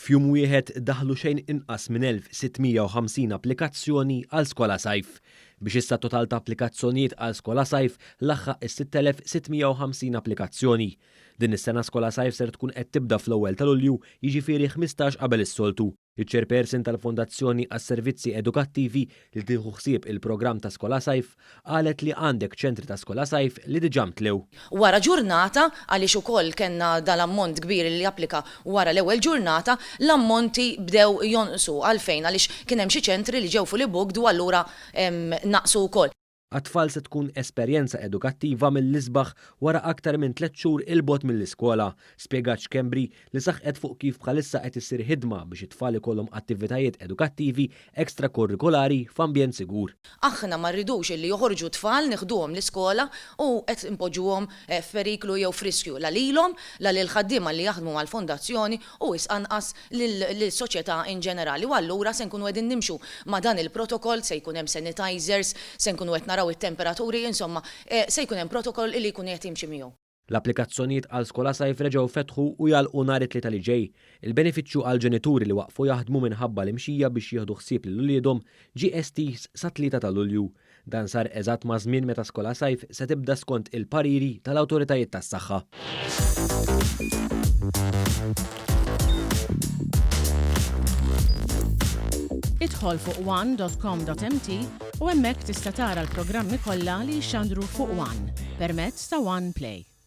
F'jum wieħed daħlu xejn inqas minn 1,650 applikazzjoni għal Skolasajf. Biex issa t-total ta' applikazzjonijiet għal Skolasajf laħħaq is-6,650 applikazzjoni. Din is-sena Skolasajf ser tkun qed tibda fl-ewwel ta' Lulju, jiġifieri 15 qabel is-soltu. Iċ-Chairperson tal-Fondazzjoni għas-Servizzi Edukattivi li tieħu ħsieb il-programm ta' Skolasajf qalet li għandek ċentri ta' Skolasajf li diġà mtlew. Wara ġurnata, għaliex ukoll kellna dal-ammont kbir li applika wara l-ewwel ġurnata, l-ammonti bdew jonqsu. Għalfejn? Għaliex kien hemm xi ċentri li ġew fully booked u allura naqsu wkoll. Għat-tfal se tkun esperjenza edukattiva mill-isbaħ wara aktar minn tlett xhur 'il bogħod mill-iskola, spjegat Schembri li saħqet fuq kif bħalissa qed issir ħidma biex it-tfal ikollhom attivitajiet edukattivi extrakurrikulari f'ambjent sigur. Aħna ma rridux illi joħorġu tfal nieħduhom l-iskola u qed inpoġġuhom f'periklu jew f'riskju la lilhom, la lill-ħaddiema li jaħdmu mal-fondazzjoni u wisq anqas lis-soċjetà in ġenerali u allura se nkunu qegħdin nimxu ma' dan il-protokoll, se jkun hemm sanitizers, se nkunu qed naraw it-temperaturi, insomma se jkun hemm protokoll li jkun qiegħed jimxi miegħu. L-applikazzjonijiet għal Skolasajf reġgħu fetħu u jagħlqu nhar it-Tlieta li ġej. Il-benefiċċju għall-ġenituri li waqfu jaħdmu minħabba l-imxija biex jieħdu ħsieb lil uliedhom ġie estiż sat-Tlieta ta' Lulju. Dan sar eżatt maż-żmien meta Skolasajf se tibda skont il-pariri tal-awtoritajiet tas-saħħa. Idħol fuq one.com.mt u hemmhekk tista' tara l-programmi kollha li jixxandru fuq One permezz ta' One Play.